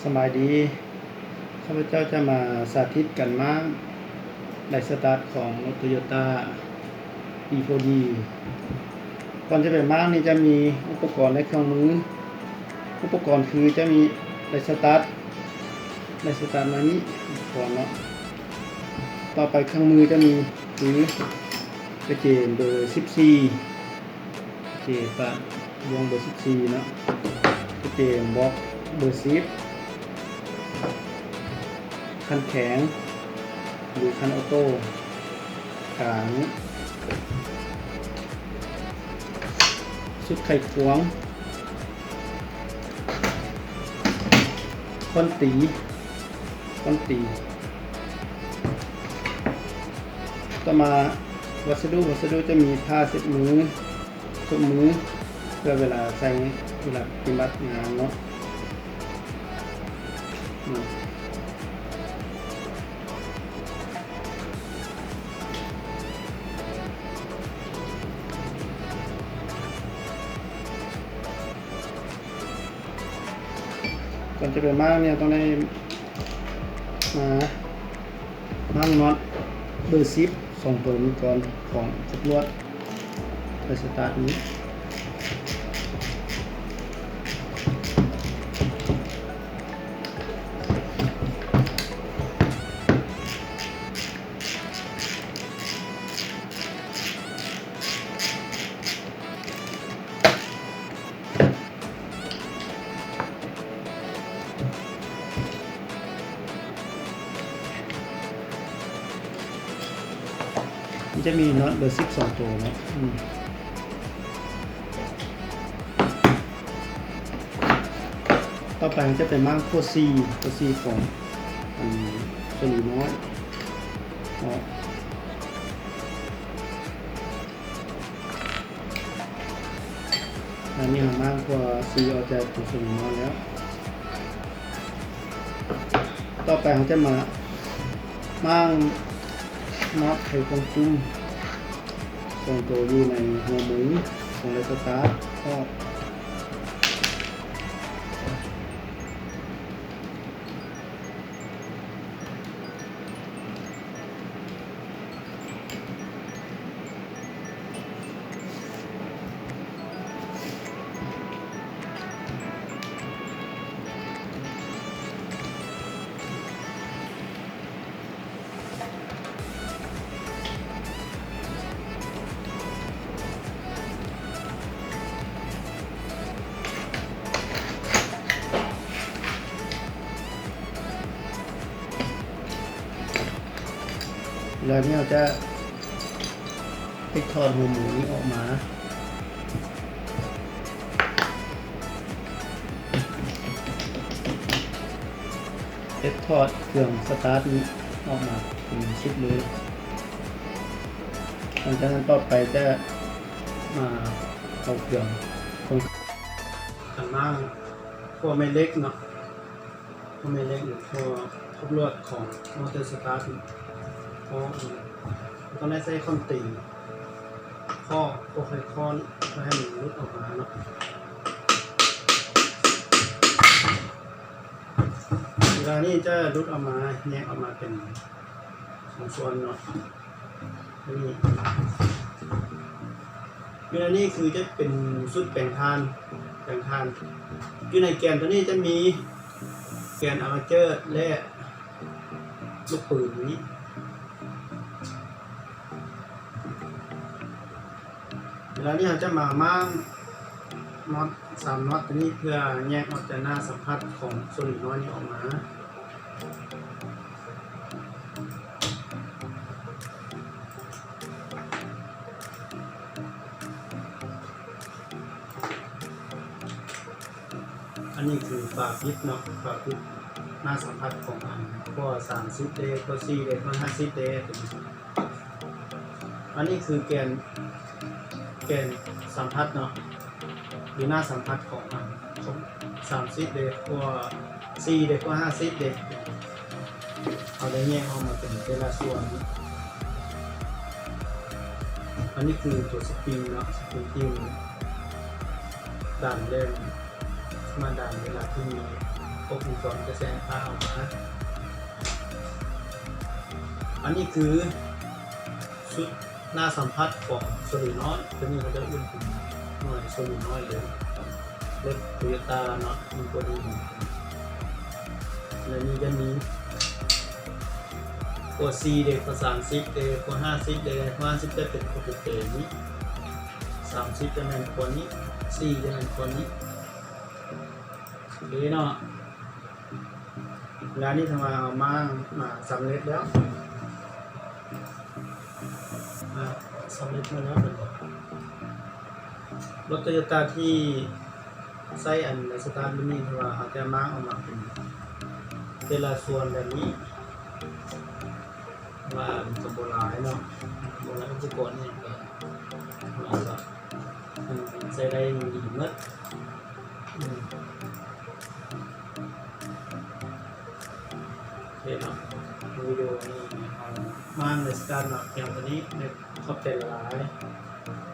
ສະບາຍດີ, ຂ້າພະເຈົ້າຈະມາສາທິດການມ້າງໄດສະຕາດຂອງລົດໂຕໂຍຕ້າ ອີໂຟດີ. ກ່ອນຈະໄປມ້າງນີ້ຈະມີອຸປະກອນ ແລະ ເຄື່ອງມື. ອຸປະກອນຄືຈະມີໄດສະຕາດ, ໄດສະຕາດໜ້ອຍນີ້ ອຸປະກອນເນາະ. ຕໍ່ໄປເຄື່ອງມືຈະມີຄື ກະເຈນເບີສິບສີ່ ເຈນປະ ລວງເບີສິບສີ່ເນາະ, ກະເຈນບອກເບີສິບ, ຄັນແຂງ ຫຼື ຄັນອໍໂຕ້ກາງ, ຊຸດໄຂຄວງ, ຄ້ອນຕີ, ຄ້ອນຕີ. ຕໍ່ມາ ວັດສະດຸ, ວັດສະດຸຈະມີຜ້າເຊັດມື, ສົບມື ເພື່ອເວລາໃຊ້ ເວລາປະຕິບັດງານເນາະ. ກ່ອນຈະໄປມ້າງນີ້ ຕ້ອງໄດ້ມາ ມ້າງນັອດເບີສິບ ສອງໂຕນີ້ກ່ອນ ຂອງຄົບລວດ ໄດສະຕາດນີ້. ມັນຈະມີນັອດເບີສິບສອງໂຕເນາະ. ອືມ ຕໍ່ໄປເຮົາຈະໄປມ້າງຂົ້ວຊີ, ຂົ້ວຊີຂອງ ອັນ ໂຊລີນອຍເນາະ. ອັນນີ້ເຮົາມ້າງຂົ້ວຊີອອກຈາກໂຕໂຊລີນອຍແລ້ວ. ຕໍ່ໄປເຮົາຈະມາມ້າງນັອດໄຂຄວງຈຸ້ມ ສອງໂຕຢູ່ໃນຫົວໝູຂອງໄດສະຕາດອອກ. ແລ້ວນີ້ເຮົາຈະເຮັດຖອດຫົວໝູນີ້ອອກມາ. ເຮັດຖອດເຄື່ອງສະຕາດນີ້ອອກມາເປັນຊຸດເລີຍ. ຫຼັງຈາກນັ້ນຕໍ່ໄປຈະມາເອົາເຄື່ອງ ການມ້າງ ຂົ້ວແມ່ເຫຼັກເນາະ, ຂົ້ວແມ່ເຫຼັກ ຫຼື ຂົ້ວຄົບລວດຂອງມໍເຕີສະຕາດ ເພາະຕ້ອງໄດ້ໃຊ້ຄ້ອນຕີ ເຄາະ ຄ່ອຍໆ ເພື່ອໃຫ້ມັນຫຼຸດອອກມາເນາະ. ເວລານີ້ຈະຫຼຸດອອກມາ ແຍກອອກມາເປັນສອງສ່ວນເນາະ. ອັນນີ້ ເວລານີ້ຄືຈະເປັນຊຸດແປງຖ່ານ, ແປງຖ່ານ. ຢູ່ໃນແກນໂຕນີ້ຈະມີແກນອາມາເຈີ ແລະ ລູກປືນນີ້. ເວລານີ້ເຮົາຈະມາມ້າງນັອດສາມນັອດໂຕນີ້ ເພື່ອແຍກອອກຈາກໜ້າສຳຜັດຂອງໂຊລີນອຍນີ້ອອກມາ. ອັນນີ້ຄືຝາປິດເນາະ, ຝາປິດໜ້າສຳຜັດຂອງອັນ ຂົ້ວສາມສິບເດ, ຂົ້ວສີ່ເດ, ຂົ້ວຫ້າສິບເດ. ອັນນີ້ຄືແກນ ແກນສຳຜັດເນາະ ຫຼື ໜ້າສຳຜັດຂອງອັນ ສາມສິບເດ, ຂົ້ວສີ່ເດ, ຂົ້ວຫ້າສິບເດ. ເຮົາໄດ້ແຍກອອກມາເປັນແຕ່ລະສ່ວນ. ອັນນີ້ຄືຕົວສະປຣິງເນາະ, ສະປຣິງທີ່ດັນແລ້ວ ມາດັນເວລາທີ່ມີ ວົງຈອນກະແສໄຟຟ້າອອກມາ. ອັນນີ້ຄືຊຸດໜ້າສຳຜັດຂອງໂຊເລນອຍ, ໂຕນີ້ເຂົາເຈົ້າເອີ້ນເປັນໜ່ວຍໂຊເລນອຍເລີຍ. ລົດໂຕໂຍຕ້າເນາະ ມີຕົວນີ້ ແລະ ນີ້ກໍມີຕົວສີ່ເດ້ ຕົວສາມສິບເດ້ ຕົວຫ້າສິບເດ້ ຕົວຫ້າສິບກໍເປັນຕົວເປັນນີ້ ສາມສິບກໍແມ່ນຕົວນີ້ ສີ່ກໍແມ່ນຕົວນີ້. ໂອເຄເນາະ ເວລານີ້ຖືວ່າເຮົາມ້າງມາສຳເລັດແລ້ວ ອ່າ ສຳເລັດມາແລ້ວເປັນບໍ່? ລົດໂຕໂຍຕ້າທີ່ໃຊ້ອັນສະຕາດແບບນີ້ ເພາະວ່າເຮົາຈະມ້າງອອກມາເປັນແຕ່ລະສ່ວນແບບນີ້ ວ່າມັນກໍບໍ່ຫຼາຍເນາະ ບໍ່ຫຼາຍ ອຸປະກອນຫຍັງກໍ ວ່າກໍ ມັນໃຊ້ໄດ້ດີໝົດ. ອືມ ໂອເຄເນາະ ວິດີໂອນີ້ເຮົາມ້າງໄດ້ສະຕາດເນາະ ພຽງເທົ່ານີ້. ຂອບໃຈຫຼາຍໆ.